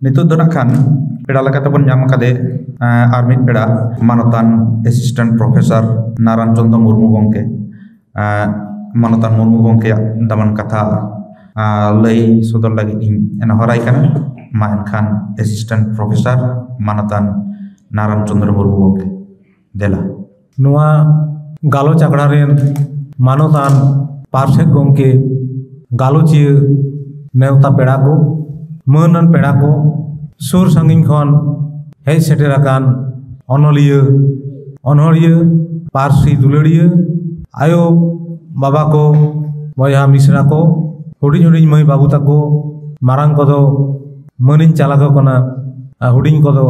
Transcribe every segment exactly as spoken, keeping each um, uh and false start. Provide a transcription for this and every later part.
ᱱᱤᱛᱚᱜ ᱫᱚ ᱱᱟᱜ ᱠᱷᱟᱱ ᱯᱮᱲᱟ ᱞᱮᱠᱟᱛᱮᱵᱚᱱ ᱧᱟᱢ ᱟᱠᱟᱫᱮ, ᱟᱨ ᱢᱤᱫ ᱯᱮᱲᱟ, ᱢᱟᱱᱚᱛᱟᱱ ᱮᱥᱤᱥᱴᱮᱱᱴ ᱯᱨᱚᱯᱷᱮᱥᱚᱨ ᱱᱟᱨᱟᱱ ᱪᱚᱸᱫᱽᱨᱚ ᱢᱩᱨᱢᱩ ᱜᱚᱢᱠᱮ᱾ ᱢᱟᱱᱚᱛᱟᱱ ᱢᱩᱨᱢᱩ ᱜᱚᱢᱠᱮᱭᱟᱜ ᱫᱟᱢᱟᱱ ᱠᱟᱛᱷᱟ ᱞᱟᱹᱭ ᱥᱚᱫᱚᱨ ᱞᱟᱹᱜᱤᱫ ᱤᱧ ᱱᱮᱦᱚᱨᱟᱭ ᱠᱟᱱᱟ᱾ ᱢᱟ ᱮᱱᱠᱷᱟᱱ ᱮᱥᱤᱥᱴᱮᱱᱴ ᱯᱨᱚᱯᱷᱮᱥᱚᱨ ᱢᱟᱱᱚᱛᱟᱱ ᱱᱟᱨᱟᱱ ᱪᱚᱸᱫᱽᱨᱚ ᱢᱩᱨᱢᱩ ᱜᱚᱢᱠᱮ, ᱫᱮᱞᱟ᱾ ᱱᱚᱣᱟ ᱜᱟᱞᱚᱪ ᱟᱠᱷᱲᱟ ᱨᱮᱱ ᱢᱟᱱᱚᱛᱟᱱ ᱯᱟᱨᱥᱮᱛ ᱜᱚᱢᱠᱮ, ᱜᱟᱞᱚᱪᱤᱭᱟᱹ, ᱱᱮᱣᱛᱟ ᱯᱮᱲᱟ ᱠᱚ, ᱢᱟᱹᱱᱟᱱ ᱯᱮᱲᱟ ᱠᱚ, ᱥᱩᱨ ᱥᱟᱺᱜᱤᱧ ᱠᱷᱚᱱ ᱦᱮᱡ ᱥᱮᱴᱮᱨ ᱟᱠᱟᱱ ᱚᱱᱚᱞᱤᱭᱟᱹ, ᱚᱱᱚᱲᱦᱤᱭᱟᱹ, ᱯᱟᱹᱨᱥᱤ ᱫᱩᱞᱟᱹᱲᱤᱭᱟᱹ, ᱟᱭᱳ ᱵᱟᱵᱟ ᱠᱚ, ᱵᱚᱭᱦᱟ ᱢᱤᱥᱨᱟ ᱠᱚ, ᱦᱩᱰᱤᱧ ᱦᱩᱰᱤᱧ ᱢᱟᱹᱭ ᱵᱟᱹᱵᱩ ᱛᱟᱠᱚ, ᱢᱟᱨᱟᱝ ᱠᱚᱫᱚ ᱢᱟᱹᱱᱤᱧ ᱪᱟᱞ ᱟᱠᱚ ᱠᱟᱱᱟ, ᱟᱨ ᱦᱩᱰᱤᱧ ᱠᱚᱫᱚ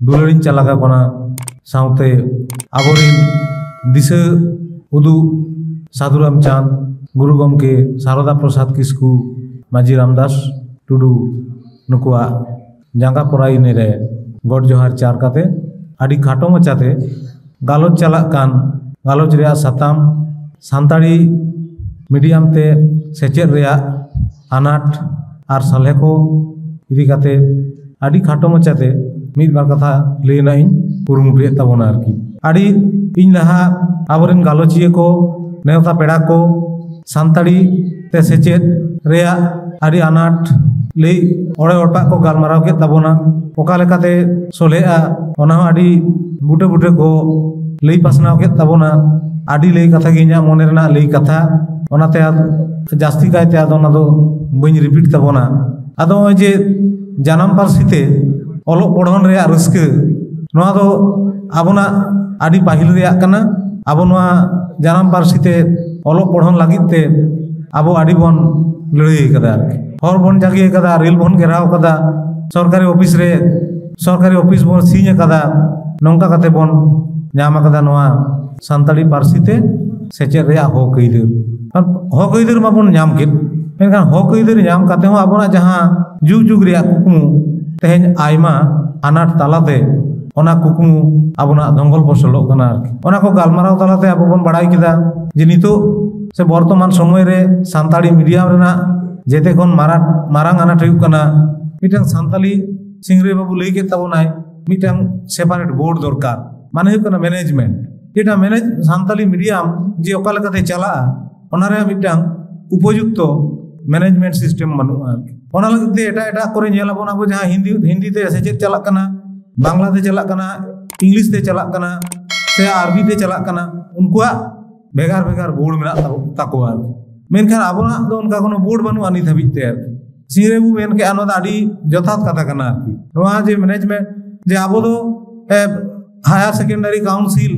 ᱫᱩᱞᱟᱹᱲᱤᱧ ᱪᱟᱞ ᱟᱠᱚ ᱠᱟᱱᱟ᱾ ᱥᱟᱶᱛᱮ ᱟᱵᱚᱨᱮᱱ ᱫᱤᱥᱟᱹ ᱩᱫᱩᱜ ᱥᱟᱹᱫᱷᱩ ᱨᱟᱢᱪᱟᱸᱫᱽ, ᱜᱩᱨᱩ ᱜᱚᱢᱠᱮ ᱥᱟᱨᱚᱫᱟ ᱯᱨᱚᱥᱟᱫᱽ ᱠᱤᱥᱠᱩ, ᱢᱟᱹᱡᱷᱤ ᱨᱟᱢᱫᱟᱥ ᱴᱩᱰᱩ, ᱱᱩᱠᱩᱣᱟᱜ ᱡᱟᱸᱜᱟ ᱯᱚᱨᱟᱭᱤᱱᱤ ᱨᱮ ᱜᱚᱰ ᱡᱚᱦᱟᱨ ᱪᱟᱨ ᱠᱟᱛᱮ ᱟᱹᱰᱤ ᱠᱷᱟᱴᱚ ᱢᱟᱪᱷᱟᱛᱮ ᱜᱟᱞᱚᱪ ᱪᱟᱞᱟᱜ ᱠᱟᱱ ᱜᱟᱞᱚᱪ ᱨᱮᱭᱟᱜ ᱥᱟᱛᱟᱢ ᱥᱟᱱᱛᱟᱲᱤ ᱢᱤᱰᱤᱭᱟᱢ ᱛᱮ ᱥᱮᱪᱮᱫ ᱨᱮᱭᱟᱜ ᱟᱱᱟᱴ ᱟᱨ ᱥᱟᱞᱦᱮ ᱠᱚ ᱤᱫᱤ ᱠᱟᱛᱮ ᱟᱹᱰᱤ ᱠᱷᱟᱴᱚ ᱢᱟᱪᱷᱟᱛᱮ ᱢᱤᱫ ᱵᱟᱨ ᱠᱟᱛᱷᱟ ᱞᱟᱹᱭ ᱨᱮᱱᱟᱜ ᱤᱧ ᱠᱩᱨᱩᱢᱩᱴᱩᱭᱮᱫ ᱛᱟᱵᱚᱱᱟ ᱟᱨᱠᱤ᱾ ᱟᱹᱰᱤ ᱤᱧ ᱞᱟᱦᱟ ᱟᱵᱚᱨᱮᱱ ᱜᱟᱞᱚᱪᱤᱭᱟᱹ ᱠᱚ, ᱱᱮᱣᱛᱟ ᱯᱮᱲᱟ ᱠᱚ, ᱥᱟᱱᱛᱟᱲᱤ ᱛᱮ ᱥᱮᱪᱮᱫ ᱨᱮᱭᱟᱜ ᱟᱹᱰᱤ ᱟᱱᱟᱴ ᱞᱟᱹᱭ ᱚᱲᱮ ᱚᱴᱟᱜ ᱠᱚ ᱜᱟᱞᱢᱟᱨᱟᱣ ᱠᱮᱫ ᱛᱟᱵᱚᱱᱟ, ᱚᱠᱟ ᱞᱮᱠᱟᱛᱮ ᱥᱚᱞᱦᱮᱜᱼᱟ, ᱚᱱᱟ ᱦᱚᱸ ᱟᱹᱰᱤ ᱵᱩᱴᱟᱹ ᱵᱩᱴᱟᱹ ᱠᱚ ᱞᱟᱹᱭ ᱯᱟᱥᱱᱟᱣ ᱠᱮᱫ ᱛᱟᱵᱚᱱᱟ᱾ ᱟᱹᱰᱤ ᱞᱟᱹᱭ ᱠᱟᱛᱷᱟ ᱜᱮ ᱤᱧᱟᱹᱜ ᱢᱚᱱᱮ ᱨᱮᱱᱟᱜ ᱞᱟᱹᱭ ᱠᱟᱛᱷᱟ, ᱚᱱᱟᱛᱮ ᱟᱨ ᱡᱟᱹᱥᱛᱤ ᱠᱟᱭᱛᱮ ᱟᱫᱚ ᱚᱱᱟ ᱫᱚ ᱵᱟᱹᱧ ᱨᱤᱯᱤᱴ ᱛᱟᱵᱚᱱᱟ᱾ ᱟᱫᱚ ᱱᱚᱜᱼᱚᱭ ᱡᱮ ᱡᱟᱱᱟᱢ ᱯᱟᱹᱨᱥᱤ ᱛᱮ ᱚᱞᱚᱜ ᱯᱚᱲᱦᱚᱱ ᱨᱮᱭᱟᱜ ᱨᱟᱹᱥᱠᱟᱹ, ᱱᱚᱣᱟ ᱫᱚ ᱟᱵᱚᱱᱟᱜ ᱟᱹᱰᱤ ᱯᱟᱹᱦᱤᱞ ᱨᱮᱭᱟᱜ ᱠᱟᱱᱟ᱾ ᱟᱵᱚ ᱱᱚᱣᱟ ᱡᱟᱱᱟᱢ ᱯᱟᱹᱨᱥᱤ ᱛᱮ ᱚᱞᱚᱜ ᱯᱚᱲᱦᱚᱱ ᱞᱟᱹᱜᱤᱫ ᱛᱮ ᱟᱵᱚ ᱟᱹᱰᱤ ᱵᱚᱱ ᱞᱟᱹᱲᱦᱟᱹᱭ ᱠᱟᱫᱟ ᱟᱨᱠᱤ᱾ ᱦᱚᱨ ᱵᱚᱱ ᱡᱟᱸᱜᱮ ᱠᱟᱫᱟ, ᱨᱮᱞ ᱵᱚᱱ ᱜᱷᱮᱨᱟᱣ ᱠᱟᱫᱟ, ᱥᱚᱨᱠᱟᱨᱤ ᱚᱯᱷᱤᱥ ᱨᱮ, ᱥᱚᱨᱠᱟᱨᱤ ᱚᱯᱷᱤᱥ ᱵᱚᱱ ᱥᱤᱧ ᱟᱠᱟᱫᱟ᱾ ᱱᱚᱝᱠᱟ ᱠᱟᱛᱮ ᱵᱚᱱ ᱧᱟᱢ ᱟᱠᱟᱫᱟ ᱱᱚᱣᱟ ᱥᱟᱱᱛᱟᱲᱤ ᱯᱟᱹᱨᱥᱤ ᱛᱮ ᱥᱮᱪᱮᱫ ᱨᱮᱭᱟᱜ ᱦᱚᱠ ᱟᱹᱭᱫᱟᱹᱨ᱾ ᱟᱨ ᱦᱚᱠ ᱟᱹᱭᱫᱟᱹᱨ ᱢᱟᱵᱚᱱ ᱧᱟᱢ ᱠᱮᱫ, ᱢᱮᱱᱠᱷᱟᱱ ᱦᱚᱠ ᱟᱹᱭᱫᱟᱹᱨ ᱧᱟᱢ ᱠᱟᱛᱮ ᱦᱚᱸ ᱟᱵᱚᱱᱟᱜ ᱡᱟᱦᱟᱸ ᱡᱩᱜᱽ ᱡᱩᱜᱽ ᱨᱮᱭᱟᱜ ᱠᱩᱠᱢᱩ ᱛᱮᱦᱮᱧ ᱟᱭᱢᱟ ᱟᱱᱟᱴ ᱛᱟᱞᱟᱛᱮ ᱚᱱᱟ ᱠᱩᱠᱢᱩ ᱟᱵᱚᱱᱟᱜ ᱫᱷᱚᱝᱜᱚᱞ ᱯᱚᱥᱚᱞᱚᱜ ᱠᱟᱱᱟ ᱟᱨᱠᱤ᱾ ᱚᱱᱟ ᱠᱚ ᱜᱟᱞᱢᱟᱨᱟᱣ ᱛᱟᱞᱟᱛᱮ ᱟᱵᱚ ᱵᱚᱱ ᱵᱟᱲᱟᱭ ᱠᱮᱫᱟ ᱡᱮ ᱱᱤᱛᱚᱜ ᱥᱮ ᱵᱚᱨᱛᱚᱢᱟᱱ ᱥᱚᱢᱚᱭ ᱨᱮ ᱥᱟᱱᱛᱟᱲᱤ ᱢᱤᱰᱤᱭᱟᱢ ᱨᱮᱱᱟᱜ ᱡᱮᱛᱮ ᱠᱷᱚᱱ ᱢᱟᱨᱟᱝ, ᱢᱟᱨᱟᱝ ᱟᱱᱟᱴ ᱦᱩᱭᱩᱜ ᱠᱟᱱᱟ ᱢᱤᱫᱴᱟᱝ ᱥᱟᱱᱛᱟᱞᱤ ᱥᱤᱝᱨᱟᱹᱭ ᱵᱟᱵᱩ ᱞᱟᱹᱭ ᱠᱮᱫ ᱛᱟᱵᱚᱱᱟᱭ, ᱢᱤᱫᱴᱟᱝ ᱥᱮᱯᱟᱨᱮᱴ ᱵᱳᱨᱰ ᱫᱚᱨᱠᱟᱨ, ᱢᱟᱱᱮ ᱦᱩᱭᱩᱜ ᱠᱟᱱᱟ ᱢᱮᱱᱮᱡᱽᱢᱮᱱᱴ᱾ ᱡᱮᱴᱟ ᱢᱮᱱᱮᱡᱽ, ᱥᱟᱱᱛᱟᱞᱤ ᱢᱤᱰᱤᱭᱟᱢ ᱡᱮ ᱚᱠᱟ ᱞᱮᱠᱟᱛᱮ ᱪᱟᱞᱟᱜᱼᱟ, ᱚᱱᱟ ᱨᱮᱭᱟᱜ ᱢᱤᱫᱴᱟᱝ ᱩᱯᱚᱡᱩᱠᱛᱚ ᱢᱮᱱᱮᱡᱽᱢᱮᱱᱴ ᱥᱤᱥᱴᱮᱢ ᱵᱟᱹᱱᱩᱜᱼᱟ ᱟᱨᱠᱤ᱾ ᱚᱱᱟ ᱞᱟᱹᱜᱤᱫ ᱛᱮ ᱮᱴᱟᱜ ᱮᱴᱟᱜ ᱠᱚᱨᱮ ᱧᱮᱞ ᱟᱵᱚᱱ, ᱟᱵᱚ ᱡᱟᱦᱟᱸ ᱦᱤᱱᱫᱤ, ᱦᱤᱱᱫᱤ ᱛᱮ ᱥᱮᱪᱮᱫ ᱪᱟᱞᱟᱜ ᱠᱟᱱᱟ, ᱵᱟᱝᱞᱟ ᱛᱮ ᱪᱟᱞᱟᱜ ᱠᱟᱱᱟ, ᱤᱝᱞᱤᱥ ᱛᱮ ᱪᱟᱞᱟᱜ ᱠᱟᱱᱟ, ᱥᱮ ᱟᱨᱵᱤ ᱛᱮ ᱪᱟᱞᱟᱜ ᱠᱟᱱᱟ, ᱩᱱᱠᱩᱣᱟᱜ ᱵᱷᱮᱜᱟᱨ ᱵᱷᱮᱜᱟᱨ ᱵᱳᱨᱰ ᱢᱮᱱᱟᱜ ᱛᱟᱠᱚ, ᱛᱟᱠᱚᱣᱟ ᱟᱨᱠᱤ᱾ ᱢᱮᱱᱠᱷᱟᱱ ᱟᱵᱚᱱᱟᱜ ᱫᱚ ᱚᱱᱠᱟ ᱠᱳᱱᱳ ᱵᱳᱨᱰ ᱵᱟᱹᱱᱩᱜᱼᱟ ᱱᱤᱛ ᱦᱟᱹᱵᱤᱡ ᱛᱮ ᱟᱨᱠᱤ᱾ ᱥᱤᱝᱨᱟᱹᱭ ᱵᱟᱵᱩ ᱢᱮᱱ ᱠᱮᱜᱼᱟ, ᱱᱚᱣᱟ ᱫᱚ ᱟᱹᱰᱤ ᱡᱚᱛᱷᱟᱛ ᱠᱟᱛᱷᱟ ᱠᱟᱱᱟ ᱟᱨᱠᱤ᱾ ᱱᱚᱣᱟ ᱡᱮ ᱢᱮᱱᱮᱡᱽᱢᱮᱱᱴ, ᱡᱮ ᱟᱵᱚ ᱫᱚ, ᱮ, ᱦᱟᱭᱟᱨ ᱥᱮᱠᱮᱱᱰᱟᱨᱤ ᱠᱟᱣᱩᱱᱥᱤᱞ,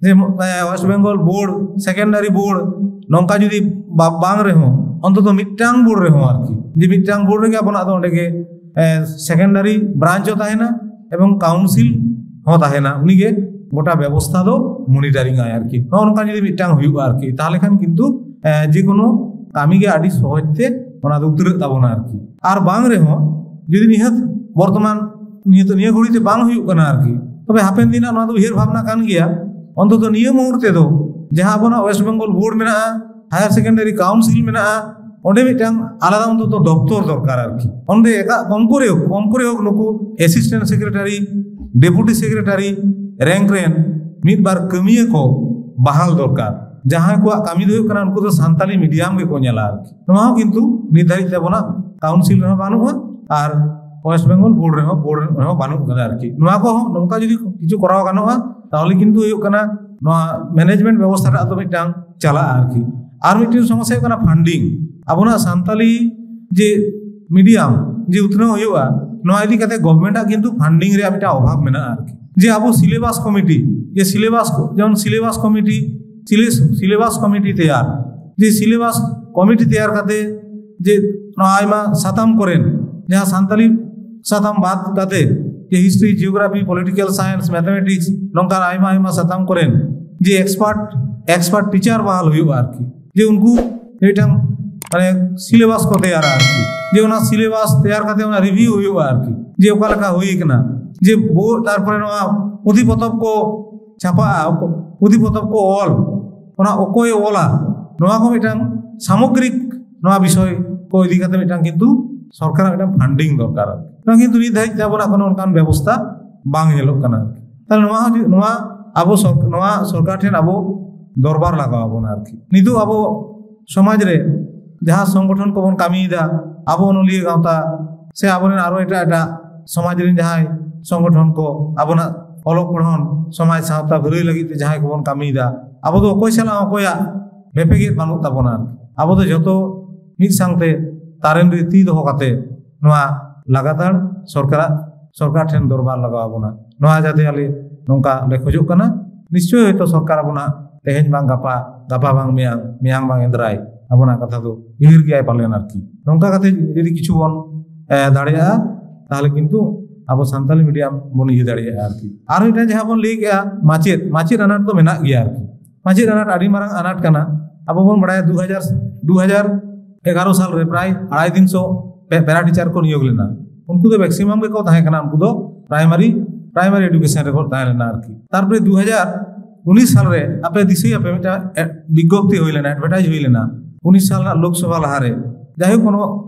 ᱡᱮ, ᱮ, West Bengal board, secondary board, ᱱᱚᱝᱠᱟ ᱡᱩᱫᱤ ᱵᱟ-, ᱵᱟᱝ ᱨᱮᱦᱚᱸ, ᱚᱱᱛᱚᱛᱚ ᱢᱤᱫᱴᱟᱝ ᱵᱳᱨᱰ ᱨᱮᱦᱚᱸ ᱟᱨᱠᱤ, ᱡᱮ ᱢᱤᱫᱴᱟᱝ ᱵᱳᱨᱰ ᱨᱮᱜᱮ ᱟᱵᱚᱱᱟᱜ ᱫᱚ ᱚᱸᱰᱮ ᱜᱮ, ᱮ, ᱥᱮᱠᱮᱱᱰᱟᱨᱤ ᱵᱨᱟᱧᱪ ᱦᱚᱸ ᱛᱟᱦᱮᱱᱟ ᱮᱵᱚᱝ ᱠᱟᱣᱩᱱᱥᱤᱞ ᱦᱚᱸ ᱛᱟᱦᱮᱱᱟ, ᱩᱱᱤᱜᱮ ᱜᱚᱴᱟ ᱵᱮᱵᱚᱥᱛᱷᱟ ᱫᱚ ᱢᱚᱱᱤᱴᱟᱨᱤᱝ ᱟᱭ ᱟᱨᱠᱤ᱾ ᱱᱚᱜᱼᱚ ᱱᱚᱝᱠᱟ ᱡᱩᱫᱤ ᱢᱤᱫᱴᱟᱝ ᱦᱩᱭᱩᱜᱼᱟ ᱟᱨᱠᱤ, ᱛᱟᱦᱚᱞᱮ ᱠᱷᱟᱱ ᱠᱤᱱᱛᱩ, ᱮ, ᱡᱮ ᱠᱳᱱᱳ ᱠᱟᱹᱢᱤ ᱜᱮ ᱟᱹᱰᱤ ᱥᱚᱦᱚᱡ ᱛᱮ ᱚᱱᱟ ᱫᱚ ᱩᱛᱟᱹᱨᱟᱹᱜ ᱛᱟᱵᱚᱱᱟ ᱟᱨᱠᱤ᱾ ᱟᱨ ᱵᱟᱝ ᱨᱮᱦᱚᱸ, ᱡᱩᱫᱤ ᱱᱤᱦᱟᱹᱛ ᱵᱚᱨᱛᱚᱢᱟᱱ ᱱᱤᱭᱟᱹ ᱛᱚ ᱱᱤᱭᱟᱹ ᱜᱷᱩᱲᱤ ᱛᱮ ᱵᱟᱝ ᱦᱩᱭᱩᱜ ᱠᱟᱱᱟ ᱟᱨᱠᱤ, ᱛᱚᱵᱮ ᱦᱟᱯᱮᱱ ᱫᱤᱱᱟᱜ ᱱᱚᱣᱟ ᱫᱚ ᱩᱭᱦᱟᱹᱨ ᱵᱷᱟᱵᱽᱱᱟ ᱠᱟᱱ ᱜᱮᱭᱟ᱾ ᱚᱱᱛᱚᱛᱚ ᱱᱤᱭᱟᱹ ᱢᱩᱦᱩᱨᱛᱮ ᱫᱚ ᱡᱟᱦᱟᱸ ᱟᱵᱚᱱᱟᱜ ᱳᱭᱮᱥᱴ ᱵᱮᱝᱜᱚᱞ ᱵᱳᱨᱰ ᱢᱮᱱᱟᱜᱼᱟ, ᱦᱟᱭᱟᱨ ᱥᱮᱠᱮᱱᱰᱟᱨᱤ ᱠᱟᱣᱩᱱᱥᱤᱞ ᱢᱮᱱᱟᱜᱼᱟ, ᱚᱸᱰᱮ ᱢᱤᱫᱴᱟᱝ ᱟᱞᱟᱫᱟ ᱚᱱᱛᱚᱛᱚ ᱫᱚᱯᱛᱚᱨ ᱫᱚᱨᱠᱟᱨ ᱟᱨᱠᱤ᱾ ᱚᱸᱰᱮ ᱮᱴᱟᱜ ᱠᱚᱢ ᱠᱚᱨᱮ ᱦᱳᱠ, ᱠᱚᱢ ᱠᱚᱨᱮ ᱦᱳᱠ ᱱᱩᱠᱩ ᱮᱥᱤᱥᱴᱮᱱᱴ ᱥᱮᱠᱨᱮᱴᱟᱨᱤ, ᱰᱮᱯᱩᱴᱤ ᱥᱮᱠᱨᱮᱴᱟᱨᱤ ᱨᱮᱝᱠ ᱨᱮᱱ ᱢᱤᱫ ᱵᱟᱨ ᱠᱟᱹᱢᱤᱭᱟᱹ ᱠᱚ ᱵᱟᱦᱟᱞ ᱫᱚᱨᱠᱟᱨ, ᱡᱟᱦᱟᱸᱭ ᱠᱚᱣᱟᱜ ᱠᱟᱹᱢᱤ ᱫᱚ ᱦᱩᱭᱩᱜ ᱠᱟᱱᱟ ᱩᱱᱠᱩ ᱫᱚ ᱥᱟᱱᱛᱟᱞᱤ ᱢᱤᱰᱤᱭᱟᱢ ᱜᱮᱠᱚ ᱧᱮᱞᱟ ᱟᱨᱠᱤ᱾ ᱱᱚᱣᱟ ᱦᱚᱸ ᱠᱤᱱᱛᱩ ᱱᱤᱛ ᱫᱷᱟᱹᱨᱤᱡ ᱛᱮ ᱟᱵᱚᱱᱟᱜ ᱠᱟᱣᱩᱱᱥᱤᱞ ᱨᱮᱦᱚᱸ ᱵᱟᱹᱱᱩᱜᱼᱟ ᱟᱨ ᱳᱭᱮᱥᱴ ᱵᱮᱝᱜᱚᱞ ᱵᱳᱨᱰ ᱨᱮᱦᱚᱸ, ᱵᱳᱨᱰ ᱨᱮᱦᱚᱸ ᱵᱟᱹᱱᱩᱜ ᱠᱟᱫᱟ ᱟᱨᱠᱤ᱾ ᱱᱚᱣᱟ ᱠᱚᱦᱚᱸ ᱱᱚᱝᱠᱟ ᱡᱩᱫᱤ ᱠᱤᱪᱷᱩ ᱠᱚᱨᱟᱣ ᱜᱟᱱᱚᱜᱼᱟ, ᱛᱟᱦᱚᱞᱮ ᱠᱤᱱᱛᱩ ᱦᱩᱭᱩᱜ ᱠᱟᱱᱟ ᱱᱚᱣᱟ ᱢᱮᱱᱮᱡᱽᱢᱮᱱᱴ ᱵᱮᱵᱚᱥᱛᱷᱟ ᱴᱟᱜ ᱫᱚ ᱢᱤᱫᱴᱟᱝ ᱪᱟᱞᱟᱜᱼᱟ ᱟᱨᱠᱤ᱾ ᱟᱨ ᱢᱤᱫᱴᱮᱱ ᱥᱚᱢᱚᱥᱥᱟ ᱦᱩᱭᱩᱜ ᱠᱟᱱᱟ ᱯᱷᱟᱱᱰᱤᱝ᱾ ᱟᱵᱚᱱᱟᱜ ᱥᱟᱱᱛᱟᱞᱤ ᱡᱮ ᱢᱤᱰᱤᱭᱟᱢ ᱡᱮ ᱩᱛᱱᱟᱹᱣ ᱦᱩᱭᱩᱜᱼᱟ, ᱱᱚᱣᱟ ᱤᱫᱤ ᱠᱟᱛᱮ ᱜᱚᱵᱷᱢᱮᱱᱴ ᱟᱜ ᱠᱤᱱᱛᱩ ᱯᱷᱟᱱᱰᱤᱝ ᱨᱮᱭᱟᱜ ᱢᱤᱫᱴᱟᱝ ᱚᱵᱷᱟᱵᱽ ᱢᱮᱱᱟᱜᱼᱟ ᱟᱨᱠᱤ᱾ ᱡᱮ ᱟᱵᱚ ᱥᱤᱞᱮᱵᱟᱥ ᱠᱚᱢᱤᱴᱤ, ᱡᱮ ᱥᱤᱞᱮᱵᱟᱥ ᱠᱚ, ᱡᱮᱢᱚᱱ ᱥᱤᱞᱮᱵᱟᱥ ᱠᱚᱢᱤᱴᱤ, ᱥᱤᱞᱮ-, ᱥᱤᱞᱮᱵᱟᱥ ᱠᱚᱢᱤᱴᱤ ᱛᱮᱭᱟᱨ, ᱡᱮ ᱥᱤᱞᱮᱵᱟᱥ ᱠᱚᱢᱤᱴᱤ ᱛᱮᱭᱟᱨ ᱠᱟᱛᱮ ᱡᱮ ᱱᱚᱣᱟ ᱟᱭᱢᱟ ᱥᱟᱛᱟᱢ ᱠᱚᱨᱮᱱ, ᱡᱟᱦᱟᱸ ᱥᱟᱱᱛᱟᱞᱤ ᱥᱟᱛᱟᱢ ᱵᱟᱫ ᱠᱟᱛᱮ, ᱡᱮ history, geography, political science, mathematics, ᱱᱚᱝᱠᱟᱱ ᱟᱭᱢᱟ ᱟᱭᱢᱟ ᱥᱟᱛᱟᱢ ᱠᱚᱨᱮᱱ ᱡᱮ ᱮᱠᱥᱯᱟᱨᱴ, ᱮᱠᱥᱯᱟᱨᱴ ᱴᱤᱪᱟᱨ ᱵᱟᱦᱟᱞ ᱦᱩᱭᱩᱜᱼᱟ ᱟᱨᱠᱤ᱾ ᱡᱮ ᱩᱱᱠᱩ ᱢᱤᱫᱴᱟᱝ ᱢᱟᱱᱮ ᱥᱤᱞᱮᱵᱟᱥ ᱠᱚ ᱛᱮᱭᱟᱨᱟ ᱟᱨᱠᱤ, ᱡᱮ ᱚᱱᱟ ᱥᱤᱞᱮᱵᱟᱥ ᱛᱮᱭᱟᱨ ᱠᱟᱛᱮ ᱚᱱᱟ ᱨᱤᱵᱷᱤᱭᱩ ᱦᱩᱭᱩᱜᱼᱟ ᱟᱨᱠᱤ, ᱡᱮ ᱚᱠᱟ ᱞᱮᱠᱟ ᱦᱩᱭ ᱠᱟᱱᱟ, ᱡᱮ ᱵᱳ-, ᱛᱟᱨᱯᱚᱨᱮ ᱱᱚᱣᱟ ᱯᱩᱛᱷᱤ ᱯᱚᱛᱚᱵ ᱠᱚ ᱪᱷᱟᱯᱟᱜᱼᱟ, ᱯᱩᱛᱷᱤ ᱯᱚᱛᱚᱵ ᱠᱚ ᱚᱞ, ᱚᱱᱟ ᱚᱠᱚᱭᱮ ᱚᱞᱟ, ᱱᱚᱣᱟ ᱠᱚ ᱢᱤᱫᱴᱟᱝ ᱥᱟᱢᱚᱜᱽᱨᱤᱠ ᱱᱚᱣᱟ ᱵᱤᱥᱚᱭ ᱠᱚ ᱤᱫᱤ ᱠᱟᱛᱮ ᱢᱤᱫᱴᱟᱝ ᱠᱤᱱᱛᱩ ᱥᱚᱨᱠᱟᱨᱟᱜ ᱢᱤᱫᱴᱟᱝ ᱯᱷᱟᱱᱰᱤᱝ ᱫᱚᱨᱠᱟᱨ᱾ ᱚᱱᱟ ᱠᱤᱱᱛᱩ ᱱᱤᱛ ᱫᱷᱟᱹᱵᱤᱡ ᱛᱮ ᱟᱵᱚᱱᱟᱜ ᱠᱳᱱᱳ ᱚᱱᱠᱟᱱ ᱵᱮᱵᱚᱥᱛᱷᱟ ᱵᱟᱝ ᱧᱮᱞᱚᱜ ᱠᱟᱱᱟ᱾ ᱛᱟᱦᱞᱮ ᱱᱚᱣᱟ ᱦᱚᱸ ᱡᱩᱫᱤ, ᱱᱚᱣᱟ ᱟᱵᱚ ᱥᱚᱨ-, ᱱᱚᱣᱟ ᱥᱚᱨᱠᱟᱨ ᱴᱷᱮᱱ ᱟᱵᱚ ᱫᱚᱨᱵᱟᱨ ᱞᱟᱜᱟᱣ ᱟᱵᱚᱱᱟ ᱟᱨᱠᱤ᱾ ᱱᱤᱛᱚᱜ ᱟᱵᱚ ᱥᱚᱢᱟᱡᱽ ᱨᱮ ᱡᱟᱦᱟᱸ ᱥᱚᱝᱜᱚᱴᱷᱚᱱ ᱠᱚᱵᱚᱱ ᱠᱟᱹᱢᱤᱭᱮᱫᱟ, ᱟᱵᱚ ᱚᱱᱚᱞᱤᱭᱟᱹ ᱜᱟᱶᱛᱟ ᱥᱮ ᱟᱵᱚᱨᱮᱱ ᱟᱨᱚ ᱮᱴᱟᱜ ᱮᱴᱟᱜ ᱥᱚᱢᱟᱡᱽ ᱨᱮᱱ ᱡᱟᱦᱟᱸᱭ ᱥᱚᱝᱜᱚᱴᱷᱚᱱ ᱠᱚ ᱟᱵᱚᱱᱟᱜ ᱚᱞᱚᱜ ᱯᱚᱲᱦᱚᱱ, ᱥᱚᱢᱟᱡᱽ ᱥᱟᱶᱛᱟ ᱵᱷᱟᱹᱞᱟᱹᱭ ᱞᱟᱹᱜᱤᱫ ᱛᱮ ᱡᱟᱦᱟᱸᱭ ᱠᱚᱵᱚᱱ ᱠᱟᱹᱢᱤᱭᱮᱫᱟ, ᱟᱵᱚ ᱫᱚ ᱚᱠᱚᱭ ᱥᱟᱞᱟᱜ ᱚᱠᱚᱭᱟᱜ ᱵᱮᱯᱮᱜᱮᱫ ᱵᱟᱹᱱᱩᱜ ᱛᱟᱵᱚᱱᱟ ᱟᱨᱠᱤ᱾ ᱟᱵᱚ ᱫᱚ ᱡᱚᱛᱚ ᱢᱤᱫ ᱥᱟᱶᱛᱮ ᱛᱟᱨᱮᱱ ᱨᱮ ᱛᱤ ᱫᱚᱦᱚ ᱠᱟᱛᱮ ᱱᱚᱣᱟ ᱞᱟᱜᱟᱛᱟᱨ ᱥᱚᱨᱠᱟᱨᱟᱜ, ᱥᱚᱨᱠᱟᱨ ᱴᱷᱮᱱ ᱫᱚᱨᱵᱟᱨ ᱞᱟᱜᱟᱣ ᱟᱵᱚᱱᱟ᱾ ᱱᱚᱣᱟ ᱡᱟᱛᱮ ᱟᱞᱮ ᱱᱚᱝᱠᱟ ᱞᱮ ᱠᱷᱚᱡᱚᱜ ᱠᱟᱱᱟ᱾ ᱱᱤᱥᱪᱚᱭ ᱦᱚᱭᱛᱚ ᱥᱚᱨᱠᱟᱨ ᱟᱵᱚᱱᱟᱜ ᱛᱮᱦᱮᱧ ᱵᱟᱝ ᱜᱟᱯᱟ, ᱜᱟᱯᱟ ᱵᱟᱝ ᱢᱮᱭᱟᱝ, ᱢᱮᱭᱟᱝ ᱵᱟᱝ ᱮᱫᱽᱨᱟᱭ ᱟᱵᱚᱱᱟᱜ ᱠᱟᱛᱷᱟ ᱫᱚ ᱩᱭᱦᱟᱹᱨ ᱜᱮᱭᱟᱭ ᱯᱟᱞᱮᱱ ᱟᱨᱠᱤ᱾ ᱱᱚᱝᱠᱟ ᱠᱟᱛᱮ ᱡᱩᱫᱤ ᱠᱤᱪᱷᱩ ᱵᱚᱱ, ᱮ, ᱫᱟᱲᱮᱭᱟᱜᱼᱟ, ᱛᱟᱦᱚᱞᱮ ᱠᱤᱱᱛᱩ ᱟᱵᱚ ᱥᱟᱱᱛᱟᱞᱤ ᱢᱤᱰᱤᱭᱟᱢ ᱵᱚᱱ ᱤᱭᱟᱹ ᱫᱟᱲᱮᱭᱟᱜᱼᱟ ᱟᱨᱠᱤ᱾ ᱟᱨ ᱢᱤᱫᱴᱟᱝ ᱡᱟᱦᱟᱸ ᱵᱚᱱ ᱞᱟᱹᱭ ᱠᱮᱜᱼᱟ, ᱢᱟᱪᱮᱫ, ᱢᱟᱪᱮᱫ ᱟᱱᱟᱴ ᱫᱚ ᱢᱮᱱᱟᱜ ᱜᱮᱭᱟ ᱟᱨᱠᱤ᱾ ᱢᱟᱪᱮᱫ ᱟᱱᱟᱴ ᱟᱹᱰᱤ ᱢᱟᱨᱟᱝ ᱟᱱᱟᱴ ᱠᱟᱱᱟ᱾ ᱟᱵᱚ ᱵᱚᱱ ᱵᱟᱲᱟᱭᱟ, ᱫᱩ ᱦᱟᱡᱟᱨ, ᱫᱩ ᱦᱟᱡᱟᱨ ᱮᱜᱟᱨᱚ ᱥᱟᱞ ᱨᱮ ᱯᱨᱟᱭ ᱟᱲᱟᱭ ᱛᱤᱱᱥᱚ ᱯᱮ-, ᱯᱮᱨᱟ ᱴᱤᱪᱟᱨ ᱠᱚ ᱱᱤᱭᱳᱜ ᱞᱮᱱᱟ᱾ ᱩᱱᱠᱩ ᱫᱚ ᱢᱮᱠᱥᱤᱢᱟᱢ ᱜᱮᱠᱚ ᱛᱟᱦᱮᱸ ᱠᱟᱱᱟ, ᱩᱱᱠᱩ ᱫᱚ ᱯᱨᱟᱭᱢᱟᱨᱤ, ᱯᱨᱟᱭᱢᱟᱨᱤ ᱮᱰᱩᱠᱮᱥᱚᱱ ᱨᱮᱠᱚ ᱛᱟᱦᱮᱸ ᱞᱮᱱᱟ ᱟᱨᱠᱤ᱾ ᱛᱟᱨᱯᱚᱨᱮ ᱫᱩ ᱦᱟᱡᱟᱨ ᱩᱱᱤᱥ ᱥᱟᱞ ᱨᱮ ᱟᱯᱮ ᱫᱤᱥᱟᱹᱭᱟᱯᱮ ᱢᱤᱫᱴᱟᱝ, ᱮ, ᱵᱤᱜᱽᱜᱚᱯᱛᱤ ᱦᱩᱭ ᱞᱮᱱᱟ, ᱮᱰᱵᱷᱟᱨᱴᱟᱭᱤᱡᱽ ᱦᱩᱭ ᱞᱮᱱᱟ ᱩᱱᱤᱥ ᱥᱟᱞ ᱨᱮᱱᱟᱜ ᱞᱳᱠᱥᱚᱵᱷᱟ ᱞᱟᱦᱟᱨᱮ᱾ ᱡᱟᱭᱦᱳᱠ, ᱠᱳᱱᱳ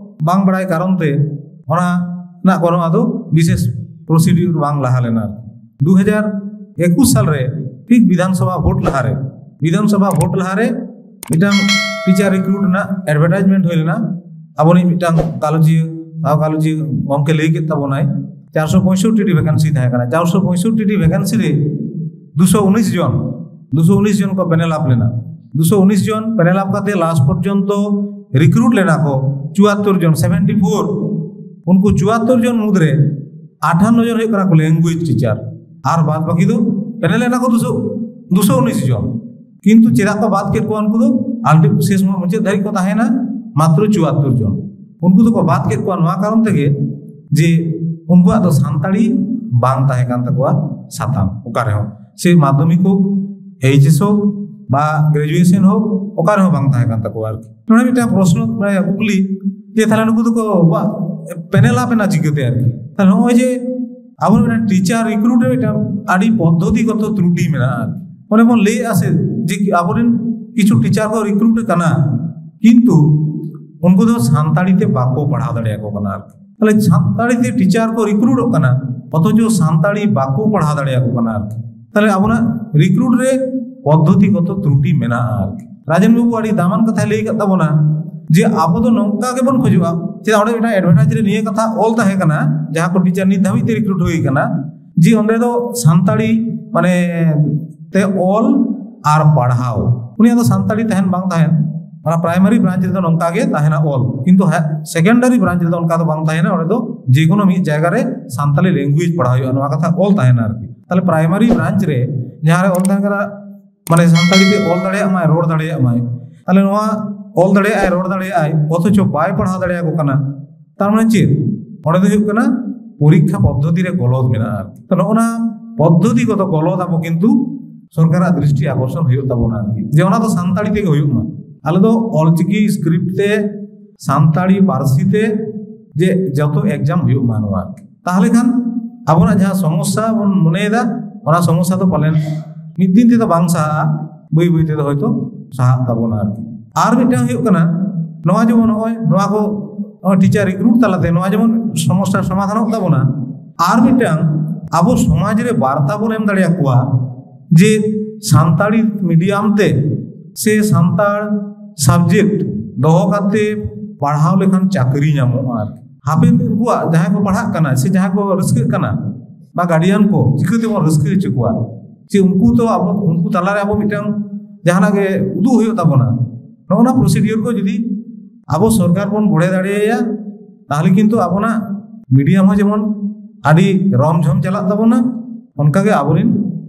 ᱵᱟᱝ ᱵᱟᱲᱟᱭ ᱠᱟᱨᱚᱱ ᱛᱮ ᱚᱱᱟ ᱨᱮᱱᱟᱜ ᱠᱳᱱᱳ ᱟᱫᱚ ᱵᱤᱥᱮᱥ ᱯᱨᱚᱥᱤᱰᱤᱭᱩᱨ ᱵᱟᱝ ᱞᱟᱦᱟ ᱞᱮᱱᱟ᱾ ᱫᱩ ᱦᱟᱡᱟᱨ ᱮᱠᱩᱥ ᱥᱟᱞ ᱨᱮ ᱴᱷᱤᱠ ᱵᱤᱫᱷᱟᱱ ᱥᱚᱵᱷᱟ ᱵᱷᱳᱴ ᱞᱟᱦᱟᱨᱮ, ᱵᱤᱫᱷᱟᱱ ᱥᱚᱵᱷᱟ ᱵᱷᱳᱴ ᱞᱟᱦᱟᱨᱮ ᱢᱤᱫᱴᱟᱝ ᱴᱤᱪᱟᱨ ᱨᱤᱠᱨᱩᱴ ᱨᱮᱱᱟᱜ ᱮᱰᱵᱷᱟᱨᱴᱟᱭᱤᱡᱽᱢᱮᱱᱴ ᱦᱩᱭ ᱞᱮᱱᱟ᱾ ᱟᱵᱚᱨᱤᱡ ᱢᱤᱫᱴᱟᱝ ᱜᱟᱞᱚᱪᱤᱭᱟᱹ, ᱜᱟᱞᱚᱪᱤᱭᱟᱹ ᱜᱚᱢᱠᱮ ᱞᱟᱹᱭ ᱠᱮᱫ ᱛᱟᱵᱚᱱᱟᱭ, ᱪᱟᱨᱥᱚ ᱯᱚᱸᱭᱥᱚᱴᱴᱤ ᱴᱤ ᱵᱷᱮᱠᱮᱱᱥᱤ ᱛᱟᱦᱮᱸ ᱠᱟᱱᱟ᱾ ᱪᱟᱨᱥᱚ ᱯᱚᱸᱭᱥᱚᱴᱴᱤ ᱴᱤ ᱵᱷᱮᱠᱮᱱᱥᱤ ᱨᱮ ᱫᱩᱥᱚ ᱩᱱᱤᱥ ᱡᱚᱱ, ᱫᱩᱥᱚ ᱩᱱᱤᱥ ᱡᱚᱱ ᱠᱚ ᱯᱮᱱᱮᱞ ᱟᱯ ᱞᱮᱱᱟ᱾ ᱫᱩᱥᱚ ᱩᱱᱤᱥ ᱡᱚᱱ ᱯᱮᱱᱮᱞ ᱟᱯ ᱠᱟᱛᱮ ᱞᱟᱥᱴ ᱯᱚᱨᱡᱚᱱᱛᱚ ᱨᱤᱠᱨᱩᱴ ᱞᱮᱱᱟ ᱠᱚ ᱪᱩᱣᱟᱛᱛᱳᱨ ᱡᱚᱱ, ᱥᱮᱵᱷᱮᱱᱴᱤ ᱯᱷᱳᱨ᱾ ᱩᱱᱠᱩ ᱪᱩᱣᱟᱛᱛᱳᱨ ᱡᱚᱱ ᱢᱩᱫᱽᱨᱮ ᱟᱴᱷᱟᱱᱱᱚ ᱡᱚᱱ ᱦᱩᱭᱩᱜ ᱠᱟᱱᱟ ᱠᱚ ᱞᱮᱝᱜᱩᱭᱮᱡᱽ ᱴᱤᱪᱟᱨ, ᱟᱨ ᱵᱟᱫ ᱵᱟᱹᱠᱤ ᱫᱚ ᱯᱮᱱᱮᱞ ᱞᱮᱱᱟ ᱠᱚ ᱫᱩᱥᱚ, ᱫᱩᱥᱚ ᱩᱱᱤᱥ ᱡᱚᱱ᱾ ᱠᱤᱱᱛᱩ ᱪᱮᱫᱟᱜ ᱠᱚ ᱵᱟᱫ ᱠᱮᱫ ᱠᱚᱣᱟ ᱩᱱᱠᱩ ᱫᱚ? ᱟᱞᱴᱤ-, ᱥᱮᱥ ᱢᱩᱪᱟᱹᱫ ᱫᱷᱟᱹᱨᱤᱡ ᱠᱚ ᱛᱟᱦᱮᱸᱭᱮᱱᱟ ᱢᱟᱛᱨᱚ ᱪᱩᱣᱟᱛᱛᱳᱨ ᱡᱚᱱ᱾ ᱩᱱᱠᱩ ᱫᱚᱠᱚ ᱵᱟᱫ ᱠᱮᱫ ᱠᱚᱣᱟ ᱱᱚᱣᱟ ᱠᱟᱨᱚᱱ ᱛᱮᱜᱮ ᱡᱮ ᱩᱱᱠᱩᱣᱟᱜ ᱫᱚ ᱥᱟᱱᱛᱟᱲᱤ ᱵᱟᱝ ᱛᱟᱦᱮᱸ ᱠᱟᱱ ᱛᱟᱠᱚᱣᱟ ᱥᱟᱛᱟᱢ ᱚᱠᱟ ᱨᱮᱦᱚᱸ, ᱥᱮ ᱢᱟᱫᱽᱫᱷᱚᱢᱤᱠ ᱦᱳᱠ, ᱮᱭᱤᱪ ᱮᱥ ᱦᱳᱠ, ᱵᱟ ᱜᱨᱮᱡᱩᱭᱮᱥᱚᱱ ᱦᱳᱠ, ᱚᱠᱟ ᱨᱮᱦᱚᱸ ᱵᱟᱝ ᱛᱟᱦᱮᱸ ᱠᱟᱱ ᱛᱟᱠᱚᱣᱟ ᱟᱨᱠᱤ᱾ ᱱᱚᱰᱮ ᱢᱤᱫᱴᱟᱝ ᱯᱨᱚᱥᱱᱚ, ᱢᱟᱱᱮ ᱠᱩᱠᱞᱤ, ᱡᱮ ᱛᱟᱦᱞᱮ ᱱᱩᱠᱩ ᱫᱚᱠᱚ ᱯᱮᱱᱮᱞ ᱟᱯ ᱮᱱᱟ ᱪᱤᱠᱟᱹᱛᱮ ᱟᱨᱠᱤ? ᱛᱟᱦᱞᱮ ᱱᱚᱜᱼᱚᱭ ᱡᱮ ᱟᱵᱚ ᱢᱤᱫᱴᱟᱝ ᱴᱤᱪᱟᱨ ᱨᱤᱠᱨᱩᱴ ᱨᱮ ᱢᱤᱫᱴᱟᱝ ᱟᱹᱰᱤ ᱯᱚᱫᱽᱫᱷᱚᱛᱤᱜᱚᱛᱚ ᱛᱨᱩᱴᱤ ᱢᱮᱱᱟᱜᱼᱟ᱾ ᱚᱱᱮ ᱵᱚᱱ ᱞᱟᱹᱭᱮᱜᱼᱟ ᱥᱮ ᱡᱮ ᱟᱵᱚᱨᱮᱱ ᱠᱤᱪᱷᱩ ᱴᱤᱪᱟᱨ ᱠᱚ ᱨᱤᱠᱨᱩᱴ ᱠᱟᱱᱟ, ᱠᱤᱱᱛᱩ ᱩᱱᱠᱩ ᱫᱚ ᱥᱟᱱᱛᱟᱲᱤ ᱛᱮ ᱵᱟᱠᱚ ᱯᱟᱲᱦᱟᱣ ᱫᱟᱲᱮᱭᱟᱠᱚ ᱠᱟᱱᱟ ᱟᱨᱠᱤ᱾ ᱛᱟᱦᱞᱮ ᱥᱟᱱᱛᱟᱲᱤ ᱛᱮ ᱴᱤᱪᱟᱨ ᱠᱚ ᱨᱤᱠᱨᱩᱴᱚᱜ ᱠᱟᱱᱟ, ᱚᱛᱷᱚᱪᱚ ᱥᱟᱱᱛᱟᱲᱤ ᱵᱟᱠᱚ ᱯᱟᱲᱦᱟᱣ ᱫᱟᱲᱮᱭᱟᱠᱚ ᱠᱟᱱᱟ ᱟᱨᱠᱤ᱾ ᱛᱟᱦᱞᱮ ᱟᱵᱚᱱᱟᱜ ᱨᱤᱠᱨᱩᱴ ᱨᱮ ᱯᱚᱫᱽᱫᱷᱚᱛᱤᱜᱚᱛᱚ ᱛᱨᱩᱴᱤ ᱢᱮᱱᱟᱜᱼᱟ ᱟᱨᱠᱤ᱾ ᱨᱟᱡᱮᱱ ᱵᱟᱹᱵᱩ ᱟᱹᱰᱤ ᱫᱟᱢᱟᱱ ᱠᱟᱛᱷᱟᱭ ᱞᱟᱹᱭ ᱟᱠᱟᱫ ᱛᱟᱵᱚᱱᱟ ᱡᱮ ᱟᱵᱚ ᱫᱚ ᱱᱚᱝᱠᱟ ᱜᱮᱵᱚᱱ ᱠᱷᱚᱡᱚᱜᱼᱟ᱾ ᱪᱮᱫᱟᱜ ᱚᱸᱰᱮ ᱢᱤᱫᱴᱟᱝ ᱮᱰᱵᱷᱮᱴᱟᱭᱤᱡᱽ ᱨᱮ ᱱᱤᱭᱟᱹ ᱠᱟᱛᱷᱟ ᱚᱞ ᱛᱟᱦᱮᱸ ᱠᱟᱱᱟ, ᱡᱟᱦᱟᱸ ᱠᱚ ᱴᱤᱪᱟᱨ ᱱᱤᱛ ᱫᱷᱟᱹᱵᱤᱡ ᱛᱮ ᱨᱤᱠᱨᱩᱴ ᱦᱩᱭ ᱠᱟᱱᱟ, ᱡᱮ ᱚᱸᱰᱮ ᱫᱚ ᱥᱟᱱᱛᱟᱲᱤ ᱢᱟᱱᱮ ᱛᱮ ᱚᱞ ᱟᱨ ᱯᱟᱲᱦᱟᱣ, ᱩᱱᱤᱭᱟᱜ ᱫᱚ ᱥᱟᱱᱛᱟᱲᱤ ᱛᱟᱦᱮᱱ ᱵᱟᱝ ᱛᱟᱦᱮᱱ, ᱚᱱᱟ ᱯᱨᱟᱭᱢᱟᱨᱤ ᱵᱨᱟᱧᱪ ᱨᱮᱫᱚ ᱱᱚᱝᱠᱟ ᱜᱮ ᱛᱟᱦᱮᱱᱟ ᱚᱞ, ᱠᱤᱱᱛᱩ ᱥᱮᱠᱮᱱᱰᱟᱨᱤ ᱵᱨᱟᱧᱪ ᱨᱮᱫᱚ ᱚᱱᱠᱟ ᱫᱚ ᱵᱟᱝ ᱛᱟᱦᱮᱱᱟ, ᱚᱸᱰᱮ ᱫᱚ ᱡᱮᱠᱳᱱᱳ ᱢᱤᱫ ᱡᱟᱭᱜᱟ ᱨᱮ ᱥᱟᱱᱛᱟᱲᱤ ᱞᱮᱝᱜᱩᱭᱮᱡᱽ ᱯᱟᱲᱦᱟᱣ ᱦᱩᱭᱩᱜᱼᱟ, ᱱᱚᱣᱟ ᱠᱟᱛᱷᱟ ᱚᱞ ᱛᱟᱦᱮᱱᱟ ᱟᱨᱠᱤ᱾ ᱛᱟᱦᱞᱮ ᱯᱨᱟᱭᱢᱟᱨᱤ ᱵᱨᱟᱧᱪ ᱨᱮ ᱡᱟᱦᱟᱸ ᱨᱮ ᱚᱞ ᱛᱟᱦᱮᱱ ᱠᱟᱱᱟ ᱢᱟᱱᱮ ᱥᱟᱱᱛᱟᱲᱤ ᱛᱮ ᱚᱞ ᱫᱟᱲᱮᱭᱟᱜ ᱢᱟᱭ, ᱨᱚᱲ ᱫᱟᱲᱮᱭᱟᱜ ᱢᱟᱭ, ᱛᱟᱦᱞᱮ ᱱᱚᱣᱟ ᱚᱞ ᱫᱟᱲᱮᱭᱟᱜ ᱟᱭ, ᱨᱚᱲ ᱫᱟᱲᱮᱭᱟᱜ ᱟᱭ, ᱚᱛᱷᱚᱪᱚ ᱵᱟᱭ ᱯᱟᱲᱦᱟᱣ ᱫᱟᱲᱮᱭᱟᱠᱚ ᱠᱟᱱᱟ, ᱛᱟᱨ ᱢᱟᱱᱮ ᱪᱮᱫ? ᱚᱸᱰᱮ ᱫᱚ ᱦᱩᱭᱩᱜ ᱠᱟᱱᱟ ᱯᱚᱨᱤᱠᱠᱷᱟ ᱯᱚᱫᱽᱫᱷᱚᱛᱤ ᱨᱮ ᱜᱚᱞᱚᱛ ᱢᱮᱱᱟᱜᱼᱟ ᱟᱨᱠᱤ᱾ ᱛᱚ ᱱᱚᱜᱼᱚ ᱱᱟ ᱯᱚᱫᱽᱫᱷᱚᱛᱤ ᱠᱚᱫᱚ ᱜᱚᱞᱚᱛ ᱟᱵᱚ ᱠᱤᱱᱛᱩ ᱥᱚᱨᱠᱟᱨᱟᱜ ᱫᱨᱤᱥᱴᱤ ᱟᱠᱚᱨᱥᱚᱱ ᱦᱩᱭᱩᱜ ᱛᱟᱵᱚᱱᱟ ᱟᱨᱠᱤ, ᱡᱮ ᱚᱱᱟ ᱫᱚ ᱥᱟᱱᱛᱟᱲᱤ ᱛᱮᱜᱮ ᱦᱩᱭᱩᱜ ᱢᱟ᱾ ᱟᱞᱮ ᱫᱚ ᱚᱞᱪᱤᱠᱤ ᱥᱠᱨᱤᱯᱴ ᱛᱮ, ᱥᱟᱱᱛᱟᱲᱤ ᱯᱟᱹᱨᱥᱤ ᱛᱮ ᱡᱮ ᱡᱚᱛᱚ ᱮᱠᱡᱟᱢ ᱦᱩᱭᱩᱜ ᱢᱟ ᱱᱚᱣᱟ ᱟᱨᱠᱤ᱾ ᱛᱟᱦᱞᱮ ᱠᱷᱟᱱ ᱟᱵᱚᱱᱟᱜ ᱡᱟᱦᱟᱸ ᱥᱚᱢᱚᱥᱥᱟ ᱵᱚᱱ ᱢᱚᱱᱮᱭᱮᱫᱟ, ᱚᱱᱟ ᱥᱚᱢᱚᱥᱥᱟ ᱫᱚ ᱯᱟᱞᱮᱱ ᱢᱤᱫ ᱫᱤᱱ ᱛᱮᱫᱚ ᱵᱟᱝ ᱥᱟᱦᱟᱜᱼᱟ, ᱵᱟᱹᱭ ᱵᱟᱹᱭ ᱛᱮᱫᱚ ᱦᱚᱭᱛᱳ ᱥᱟᱦᱟᱜ ᱛᱟᱵᱚᱱᱟ ᱟᱨᱠᱤ᱾ ᱟᱨ ᱢᱤᱫᱴᱟᱝ ᱦᱩᱭᱩᱜ ᱠᱟᱱᱟ, ᱱᱚᱣᱟ ᱡᱮᱢᱚᱱ ᱱᱚᱜᱼᱚᱭ ᱱᱚᱣᱟ ᱠᱚ ᱴᱤᱪᱟᱨ ᱨᱤᱠᱨᱩᱴ ᱛᱟᱞᱟᱛᱮ ᱱᱚᱣᱟ ᱡᱮᱢᱚᱱ ᱥᱚᱢᱚᱥᱥᱟ ᱥᱚᱢᱟᱫᱷᱟᱱᱚᱜ ᱛᱟᱵᱚᱱᱟ, ᱟᱨ ᱢᱤᱫᱴᱟᱝ ᱟᱵᱚ ᱥᱚᱢᱟᱡᱽ ᱨᱮ ᱵᱟᱨᱛᱟ ᱵᱚᱱ ᱮᱢ ᱫᱟᱲᱮᱭᱟᱠᱚᱣᱟ ᱡᱮ ᱥᱟᱱᱛᱟᱲᱤ ᱢᱤᱰᱤᱭᱟᱢ ᱛᱮ ᱥᱮ ᱥᱟᱱᱛᱟᱲ ᱥᱟᱵᱡᱮᱠᱴ ᱫᱚᱦᱚ ᱠᱟᱛᱮ ᱯᱟᱲᱦᱟᱣ ᱞᱮᱠᱷᱟᱱ ᱪᱟᱹᱠᱨᱤ ᱧᱟᱢᱚᱜᱼᱟ ᱟᱨᱠᱤ᱾ ᱦᱟᱯᱮᱱ ᱫᱤᱱ ᱩᱱᱠᱩᱣᱟᱜ ᱡᱟᱦᱟᱸᱭ ᱠᱚ ᱯᱟᱲᱦᱟᱜ ᱠᱟᱱᱟ ᱥᱮ ᱡᱟᱦᱟᱸᱭ ᱠᱚ ᱨᱟᱹᱥᱠᱟᱹᱜ ᱠᱟᱱᱟ ᱵᱟ ᱜᱟᱨᱰᱤᱭᱟᱱ ᱠᱚ, ᱪᱤᱠᱟᱹ ᱛᱮᱵᱚᱱ ᱨᱟᱹᱥᱠᱟᱹ ᱦᱚᱪᱚ ᱠᱚᱣᱟ? ᱡᱮ ᱩᱱᱠᱩ ᱛᱚ ᱟᱵᱚ, ᱩᱱᱠᱩ ᱛᱟᱞᱟᱨᱮ ᱟᱵᱚ ᱢᱤᱫᱴᱟᱝ ᱡᱟᱦᱟᱱᱟᱜ ᱜᱮ ᱩᱫᱩᱜ ᱦᱩᱭᱩᱜ ᱛᱟᱵᱚᱱᱟ᱾ ᱱᱚᱜᱼᱚ ᱱᱟ ᱯᱨᱚᱥᱤᱰᱤᱭᱳᱨ ᱠᱚ ᱡᱩᱫᱤ ᱟᱵᱚ ᱥᱚᱨᱠᱟᱨ ᱵᱚᱱ ᱵᱚᱲᱦᱮ ᱫᱟᱲᱮᱭᱟᱭᱟ, ᱛᱟᱦᱚᱞᱮ ᱠᱤᱱᱛᱩ ᱟᱵᱚᱱᱟᱜ ᱢᱤᱰᱤᱭᱟᱢ ᱦᱚᱸ ᱡᱮᱢᱚᱱ ᱟᱹᱰᱤ ᱨᱚᱢ ᱡᱷᱚᱢ ᱪᱟᱞᱟᱜ ᱛᱟᱵᱚᱱᱟ, ᱚᱱᱠᱟᱜᱮ ᱟᱵᱚᱨᱮᱱ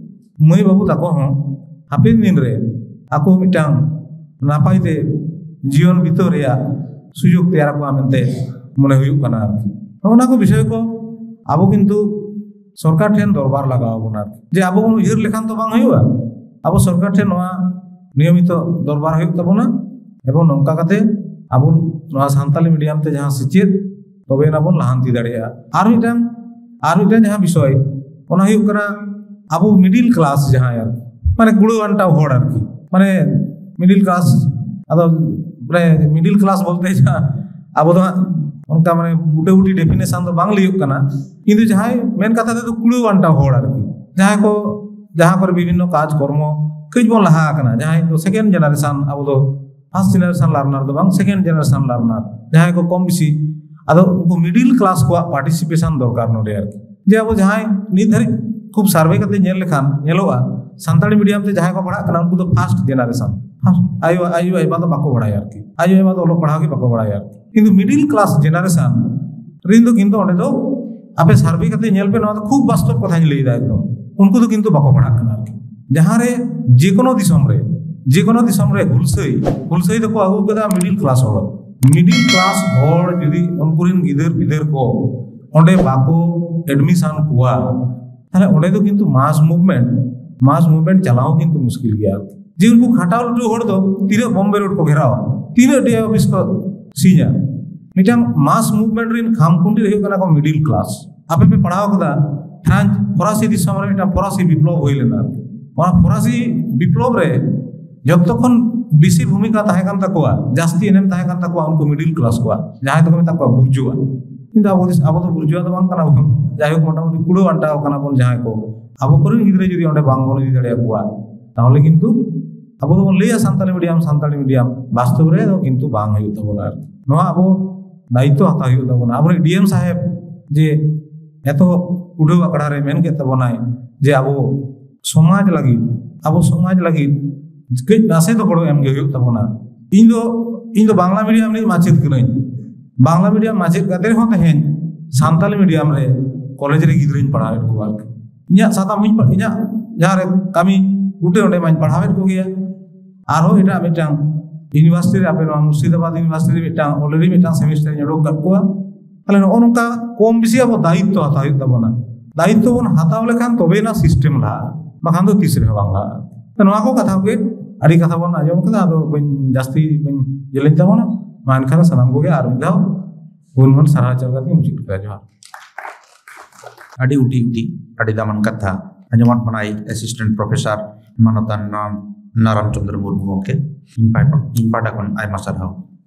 ᱢᱟᱹᱭ ᱵᱟᱹᱵᱩ ᱛᱟᱠᱚ ᱦᱚᱸ ᱦᱟᱯᱮᱱ ᱫᱤᱱ ᱨᱮ ᱟᱠᱚ ᱢᱤᱫᱴᱟᱝ ᱱᱟᱯᱟᱭ ᱛᱮ ᱡᱤᱭᱚᱱ ᱵᱤᱛᱟᱹᱣ ᱨᱮᱭᱟᱜ ᱥᱩᱡᱳᱜᱽ ᱛᱮᱭᱟᱨ ᱟᱠᱚᱣᱟ ᱢᱮᱱᱛᱮ ᱢᱚᱱᱮ ᱦᱩᱭᱩᱜ ᱠᱟᱱᱟ ᱟᱨᱠᱤ᱾ ᱱᱚᱜᱼᱚ ᱱᱟ ᱠᱚ ᱵᱤᱥᱚᱭ ᱠᱚ ᱟᱵᱚ ᱠᱤᱱᱛᱩ ᱥᱚᱨᱠᱟᱨ ᱴᱷᱮᱱ ᱫᱚᱨᱵᱟᱨ ᱞᱟᱜᱟᱣ ᱟᱵᱚᱱᱟ ᱟᱨᱠᱤ᱾ ᱡᱮ ᱟᱵᱚ ᱵᱚᱱ ᱩᱭᱦᱟᱹᱨ ᱞᱮᱠᱷᱟᱱ ᱛᱚ ᱵᱟᱝ ᱦᱩᱭᱩᱜᱼᱟ, ᱟᱵᱚ ᱥᱚᱨᱠᱟᱨ ᱴᱷᱮᱱ ᱱᱚᱣᱟ ᱱᱤᱭᱚᱢᱤᱛᱚ ᱫᱚᱨᱵᱟᱨ ᱦᱩᱭᱩᱜ ᱛᱟᱵᱚᱱᱟ, ᱮᱵᱚᱝ ᱱᱚᱝᱠᱟ ᱠᱟᱛᱮ ᱟᱵᱚ ᱱᱚᱣᱟ ᱥᱟᱱᱛᱟᱞᱤ ᱢᱤᱰᱤᱭᱟᱢ ᱛᱮ ᱡᱟᱦᱟᱸ ᱥᱮᱪᱮᱫ, ᱛᱚᱵᱮ ᱮᱱᱟ ᱵᱚᱱ ᱞᱟᱦᱟᱱᱛᱤ ᱫᱟᱲᱮᱭᱟᱜᱼᱟ᱾ ᱟᱨ ᱢᱤᱫᱴᱟᱝ, ᱟᱨ ᱢᱤᱫᱴᱟᱝ ᱡᱟᱦᱟᱸ ᱵᱤᱥᱚᱭ, ᱚᱱᱟ ᱦᱩᱭᱩᱜ ᱠᱟᱱᱟ ᱟᱵᱚ ᱢᱤᱰᱤᱞ ᱠᱞᱟᱥ ᱡᱟᱦᱟᱸᱭ ᱟᱨᱠᱤ, ᱢᱟᱱᱮ ᱠᱩᱲᱟᱹᱣ ᱟᱱᱴᱟᱣ ᱦᱚᱲ ᱟᱨᱠᱤ, ᱢᱟᱱᱮ ᱢᱤᱰᱤᱞ ᱠᱞᱟᱥ, ᱟᱫᱚ ᱢᱟᱱᱮ ᱢᱤᱰᱤᱞ ᱠᱞᱟᱥ ᱵᱚᱞᱛᱮ ᱡᱟᱦᱟᱸ ᱟᱵᱚ ᱫᱚ ᱦᱟᱸᱜ ᱚᱱᱠᱟ ᱢᱟᱱᱮ ᱵᱩᱴᱟᱹᱵᱩᱴᱤ ᱰᱮᱯᱷᱤᱱᱮᱥᱚᱱ ᱫᱚ ᱵᱟᱝ ᱞᱟᱹᱭᱚᱜ ᱠᱟᱱᱟ, ᱠᱤᱱᱛᱩ ᱡᱟᱦᱟᱸᱭ ᱢᱮᱱ ᱠᱟᱛᱷᱟ ᱛᱮᱫᱚ ᱠᱩᱲᱟᱹᱣ ᱟᱱᱴᱟᱣ ᱦᱚᱲ ᱟᱨᱠᱤ, ᱡᱟᱦᱟᱸᱭ ᱠᱚ ᱡᱟᱦᱟᱸ ᱠᱚᱨᱮ ᱵᱤᱵᱷᱤᱱᱱᱚ ᱠᱟᱡᱽ ᱠᱚᱨᱢᱚ ᱠᱟᱹᱡ ᱵᱚᱱ ᱞᱟᱦᱟ ᱟᱠᱟᱱᱟ, ᱡᱟᱦᱟᱸᱭ ᱫᱚ ᱥᱮᱠᱮᱱᱰ ᱡᱮᱱᱟᱨᱮᱥᱚᱱ, ᱟᱵᱚ ᱫᱚ ᱯᱷᱟᱨᱥᱴ ᱡᱮᱱᱟᱨᱮᱥᱚᱱ ᱞᱟᱨᱱᱟᱨ ᱫᱚ ᱵᱟᱝ, ᱥᱮᱠᱮᱱᱰ ᱡᱮᱱᱟᱨᱮᱥᱚᱱ ᱞᱟᱨᱱᱟᱨ, ᱡᱟᱦᱟᱸᱭ ᱠᱚ ᱠᱚᱢ ᱵᱮᱥᱤ, ᱟᱫᱚ ᱩᱱᱠᱩ ᱢᱤᱰᱤᱞ ᱠᱞᱟᱥ ᱠᱚᱣᱟᱜ ᱯᱟᱨᱴᱤᱥᱤᱯᱮᱥᱚᱱ ᱫᱚᱨᱠᱟᱨ ᱱᱚᱰᱮ ᱟᱨᱠᱤ᱾ ᱡᱮ ᱟᱵᱚ ᱡᱟᱦᱟᱸᱭ ᱱᱤᱛ ᱫᱷᱟᱹᱨᱤᱡ ᱠᱷᱩᱵ ᱥᱟᱨᱵᱷᱮ ᱠᱟᱛᱮ ᱧᱮᱞ ᱞᱮᱠᱷᱟᱱ ᱧᱮᱞᱚᱜᱼᱟ, ᱥᱟᱱᱛᱟᱲᱤ ᱢᱤᱰᱤᱭᱟᱢ ᱛᱮ ᱡᱟᱦᱟᱸᱭ ᱠᱚ ᱯᱟᱲᱦᱟᱜ ᱠᱟᱱᱟ ᱩᱱᱠᱩ ᱫᱚ ᱯᱷᱟᱨᱥᱴ ᱡᱮᱱᱟᱨᱮᱥᱚᱱ, ᱯᱷᱟᱨᱥᱴ ᱟᱭᱳ ᱟᱭᱳ ᱟᱭᱳ ᱵᱟᱵᱟ ᱫᱚ ᱵᱟᱠᱚ ᱵᱟᱲᱟᱭᱟ ᱟᱨᱠᱤ, ᱟᱭᱳ ᱟᱭᱳ ᱵᱟᱵᱟ ᱫᱚ ᱚᱞᱚᱜ ᱯᱟᱲᱦᱟᱣ ᱜᱮ ᱵᱟᱠᱚ ᱵᱟᱲᱟᱭᱟ ᱟᱨᱠᱤ᱾ ᱠᱤᱱᱛᱩ ᱢᱤᱰᱤᱞ ᱠᱞᱟᱥ ᱡᱮᱱᱟᱨᱮᱥᱚᱱ ᱨᱤᱱ ᱫᱚ ᱠᱤᱱᱛᱩ ᱚᱸᱰᱮ ᱫᱚ ᱟᱯᱮ ᱥᱟᱨᱵᱷᱮ ᱠᱟᱛᱮ ᱧᱮᱞ ᱯᱮ, ᱱᱚᱣᱟ ᱫᱚ ᱠᱷᱩᱵ ᱵᱟᱥᱛᱚᱵ ᱠᱟᱛᱷᱟᱧ ᱞᱟᱹᱭᱫᱟ ᱮᱠᱫᱚᱢ, ᱩᱱᱠᱩ ᱫᱚ ᱠᱤᱱᱛᱩ ᱵᱟᱠᱚ ᱯᱟᱲᱦᱟᱜ ᱠᱟᱱᱟ ᱟᱨᱠᱤ᱾ ᱡᱟᱦᱟᱸ ᱨᱮ ᱡᱮᱠᱳᱱᱳ ᱫᱤᱥᱚᱢ ᱨᱮ, ᱡᱮᱠᱳᱱᱳ ᱫᱤᱥᱚᱢ ᱨᱮ ᱦᱩᱞᱥᱟᱹᱭ ᱦᱩᱞᱥᱟᱹᱭ ᱫᱚᱠᱚ ᱟᱹᱜᱩ ᱠᱟᱫᱟ ᱢᱤᱰᱤᱞ ᱠᱞᱟᱥ ᱦᱚᱲ᱾ ᱢᱤᱰᱤᱞ ᱠᱞᱟᱥ ᱦᱚᱲ ᱡᱩᱫᱤ ᱩᱱᱠᱩ ᱨᱤᱱ ᱜᱤᱫᱟᱹᱨ ᱯᱤᱫᱟᱹᱨ ᱠᱚ ᱚᱸᱰᱮ ᱵᱟᱠᱚ ᱮᱰᱢᱤᱥᱚᱱ ᱠᱚᱣᱟ, ᱛᱟᱦᱞᱮ ᱚᱸᱰᱮ ᱫᱚ ᱠᱤᱱᱛᱩ ᱢᱟᱥ ᱢᱩᱵᱷᱢᱮᱱᱴ, ᱢᱟᱥ ᱢᱩᱵᱷᱢᱮᱱᱴ ᱪᱟᱞᱟᱣ ᱦᱚᱸ ᱠᱤᱱᱛᱩ ᱢᱩᱥᱠᱤᱞ ᱜᱮᱭᱟ᱾ ᱡᱮ ᱩᱱᱠᱩ ᱠᱷᱟᱴᱟᱣ ᱞᱟᱹᱴᱩ ᱦᱚᱲ ᱫᱚ ᱛᱤᱱᱟᱹᱜ ᱵᱚᱢᱵᱮ ᱨᱳᱰ ᱠᱚ ᱜᱷᱮᱨᱟᱣᱟ, ᱛᱤᱱᱟᱹᱜ ᱰᱤ ᱚᱯᱷᱤᱥ ᱠᱚ ᱥᱤᱧᱟ᱾ ᱢᱤᱫᱴᱟᱝ ᱢᱟᱥ ᱢᱩᱵᱷᱢᱮᱱᱴ ᱨᱮᱱ ᱠᱷᱟᱢᱠᱷᱩᱱᱴᱤ ᱦᱩᱭᱩᱜ ᱠᱟᱱᱟ ᱠᱚ ᱢᱤᱰᱤᱞ ᱠᱞᱟᱥ᱾ ᱟᱯᱮ ᱯᱮ ᱯᱟᱲᱦᱟᱣ ᱠᱟᱫᱟ ᱯᱷᱨᱟᱱᱥ, ᱯᱷᱚᱨᱟᱥᱤ ᱫᱤᱥᱚᱢ ᱨᱮ ᱢᱤᱫᱴᱟᱝ ᱯᱷᱚᱨᱟᱥᱤ ᱵᱤᱯᱞᱚᱵ ᱦᱩᱭ ᱞᱮᱱᱟ ᱟᱨᱠᱤ᱾ ᱚᱱᱟ ᱯᱷᱚᱨᱟᱥᱤ ᱵᱤᱯᱞᱚᱵ ᱨᱮ ᱡᱚᱛᱚ ᱠᱷᱚᱱ ᱵᱮᱥᱤ ᱵᱷᱩᱢᱤᱠᱟ ᱛᱟᱦᱮᱸ ᱠᱟᱱ ᱛᱟᱠᱚᱣᱟ, ᱡᱟᱹᱥᱛᱤ ᱮᱱᱮᱢ ᱛᱟᱦᱮᱸ ᱠᱟᱱ ᱛᱟᱠᱚᱣᱟ ᱩᱱᱠᱩ ᱢᱤᱰᱤᱞ ᱠᱞᱟᱥ ᱠᱚᱣᱟᱜ, ᱡᱟᱦᱟᱸᱭ ᱫᱚᱠᱚ ᱢᱮᱛᱟ ᱠᱚᱣᱟ ᱵᱩᱨᱡᱩᱣᱟ᱾ ᱠᱤᱱᱛᱩ ᱟᱵᱚ ᱫᱤᱥ-, ᱟᱵᱚ ᱫᱚ ᱵᱩᱨᱡᱩᱣᱟ ᱫᱚ ᱵᱟᱝ ᱠᱟᱱᱟ ᱵᱚᱱ, ᱡᱟᱭᱦᱳᱠ ᱢᱚᱴᱟᱢᱩᱴᱤ ᱠᱩᱲᱟᱹᱣ ᱟᱱᱴᱟᱣ ᱠᱟᱱᱟ ᱵᱚᱱ ᱡᱟᱦᱟᱸᱭ ᱠᱚ᱾ ᱟᱵᱚ ᱠᱚᱨᱮᱱ ᱜᱤᱫᱽᱨᱟᱹ ᱡᱩᱫᱤ ᱚᱸᱰᱮ ᱵᱟᱝ ᱵᱚᱱ ᱤᱫᱤ ᱫᱟᱲᱮᱭᱟᱠᱚᱣᱟ, ᱛᱟᱦᱚᱞᱮ ᱠᱤᱱᱛᱩ ᱟᱵᱚ ᱫᱚᱵᱚᱱ ᱞᱟᱹᱭᱟ ᱥᱟᱱᱛᱟᱲᱤ ᱢᱤᱰᱤᱭᱟᱢ, ᱥᱟᱱᱛᱟᱲᱤ ᱢᱤᱰᱤᱭᱟᱢ, ᱵᱟᱥᱛᱚᱵ ᱨᱮ ᱫᱚ ᱠᱤᱱᱛᱩ ᱵᱟᱝ ᱦᱩᱭᱩᱜ ᱛᱟᱵᱚᱱᱟ ᱟᱨᱠᱤ᱾ ᱱᱚᱣᱟ ᱟᱵᱚ ᱫᱟᱭᱤᱛᱛᱚ ᱦᱟᱛᱟᱣ ᱦᱩᱭᱩᱜ ᱛᱟᱵᱚᱱᱟ᱾ ᱟᱵᱚᱨᱮᱱ ᱰᱤ ᱮᱢ ᱥᱟᱦᱮᱵᱽ ᱡᱮ ᱮᱛᱚᱦᱚᱵ ᱩᱰᱷᱟᱹᱣ ᱟᱠᱷᱲᱟ ᱨᱮ ᱢᱮᱱ ᱠᱮᱫ ᱛᱟᱵᱚᱱᱟᱭ ᱡᱮ ᱟᱵᱚ ᱥᱚᱢᱟᱡᱽ ᱞᱟᱹᱜᱤᱫ, ᱟᱵᱚ ᱥᱚᱢᱟᱡᱽ ᱞᱟᱹᱜᱤᱫ ᱠᱟᱹᱡ ᱱᱟᱥᱮ ᱫᱚ ᱜᱚᱲᱚ ᱮᱢ ᱜᱮ ᱦᱩᱭᱩᱜ ᱛᱟᱵᱚᱱᱟ᱾ ᱤᱧ ᱫᱚ, ᱤᱧ ᱫᱚ ᱵᱟᱝᱞᱟ ᱢᱤᱰᱤᱭᱟᱢ ᱨᱤᱱᱤᱡ ᱢᱟᱪᱮᱫ ᱠᱟᱹᱱᱟᱹᱧ᱾ ᱵᱟᱝᱞᱟ ᱢᱤᱰᱤᱭᱟᱢ ᱢᱟᱪᱮᱫ ᱠᱟᱛᱮ ᱨᱮᱦᱚᱸ ᱛᱮᱦᱮᱧ ᱥᱟᱱᱛᱟᱞᱤ ᱢᱤᱰᱤᱭᱟᱢ ᱨᱮ ᱠᱚᱞᱮᱡᱽ ᱨᱮ ᱜᱤᱫᱽᱨᱟᱹᱧ ᱯᱟᱲᱦᱟᱣᱮᱫ ᱠᱚᱣᱟ ᱟᱨᱠᱤ᱾ ᱤᱧᱟᱹᱜ ᱥᱟᱛᱟᱢ ᱦᱚᱸᱧ ᱯᱟ-, ᱤᱧᱟᱹᱜ ᱡᱟᱦᱟᱸ ᱨᱮ ᱠᱟᱹᱢᱤ ᱵᱩᱴᱟᱹ ᱚᱸᱰᱮ ᱢᱟᱧ ᱯᱟᱲᱦᱟᱣᱮᱫ ᱠᱚᱜᱮᱭᱟ᱾ ᱟᱨᱦᱚᱸ ᱮᱴᱟᱜ ᱢᱤᱫᱴᱟᱝ ᱤᱭᱩᱱᱤᱵᱷᱟᱨᱥᱤᱴᱤ ᱨᱮ, ᱟᱯᱮ ᱱᱚᱣᱟ ᱢᱩᱨᱥᱤᱫᱟᱵᱟᱫᱽ ᱤᱭᱩᱱᱤᱵᱷᱟᱨᱥᱤᱴᱤ ᱨᱮ ᱢᱤᱫᱴᱟᱝ already ᱢᱤᱫᱴᱟᱝ ᱥᱮᱢᱤᱥᱴᱟᱨᱤᱧ ᱩᱰᱩᱠ ᱠᱟᱜ ᱠᱚᱣᱟ᱾ ᱛᱟᱦᱞᱮ ᱱᱚᱜᱼᱚ ᱱᱚᱝᱠᱟ ᱠᱚᱢ ᱵᱮᱥᱤ ᱟᱵᱚ ᱫᱟᱭᱤᱛᱛᱚ ᱦᱟᱛᱟᱣ ᱦᱩᱭᱩᱜ ᱛᱟᱵᱚᱱᱟ᱾ ᱫᱟᱭᱤᱛᱛᱚ ᱵᱚᱱ ᱦᱟᱛᱟᱣ ᱞᱮᱠᱷᱟᱱ ᱛᱚᱵᱮᱭᱮᱱᱟ ᱥᱤᱥᱴᱮᱢ ᱞᱟᱦᱟᱜᱼᱟ, ᱵᱟᱠᱷᱟᱱ ᱫᱚ ᱛᱤᱥ ᱨᱮᱦᱚᱸ ᱵᱟᱝ ᱞᱟᱦᱟᱜᱼᱟ᱾ ᱛᱚ ᱱᱚᱣᱟ ᱠᱚ ᱠᱟᱛᱷᱟ ᱠᱚᱜᱮ, ᱟᱹᱰᱤ ᱠᱟᱛᱷᱟ ᱵᱚᱱ ᱟᱸᱡᱚᱢ ᱠᱟᱫᱟ, ᱟᱫᱚ ᱵᱟᱹᱧ ᱡᱟᱹᱥᱛᱤ ᱵᱟᱹᱧ ᱡᱮᱞᱮᱧ ᱛᱟᱵᱚᱱᱟ᱾ ᱢᱟ ᱮᱱᱠᱷᱟᱱ ᱥᱟᱱᱟᱢ ᱠᱚᱜᱮ ᱟᱨ ᱢᱤᱫ ᱫᱷᱟᱣ ᱜᱩᱱ ᱜᱩᱱ ᱥᱟᱨᱦᱟᱣ ᱪᱟᱞ ᱠᱟᱛᱮ ᱢᱩᱪᱟᱹᱫ ᱠᱮᱫᱟ᱾ ᱡᱚᱦᱟᱨ᱾ ᱟᱹᱰᱤ ᱩᱴᱤ ᱩᱴᱤ, ᱟᱹᱰᱤ ᱫᱟᱢᱟᱱ ᱠᱟᱛᱷᱟ ᱟᱸᱡᱚᱢᱟᱫ ᱵᱚᱱᱟᱭ ᱮᱥᱤᱥᱴᱮᱱᱴ ᱯᱨᱚᱯᱷᱮᱥᱟᱨ ᱢᱟᱱᱚᱛᱟᱱ, ᱱᱚᱣᱟ ᱱᱟᱨᱟᱢ ᱪᱚᱸᱫᱽᱨᱚ ᱢᱩᱨᱢᱩ ᱜᱚᱢᱠᱮ, ᱤᱧ ᱯᱟᱦᱴᱟ, ᱤᱧ ᱯᱟᱦᱴᱟ ᱠᱷᱚᱱ ᱟᱭᱢᱟ ᱥᱟᱨᱦᱟᱣ᱾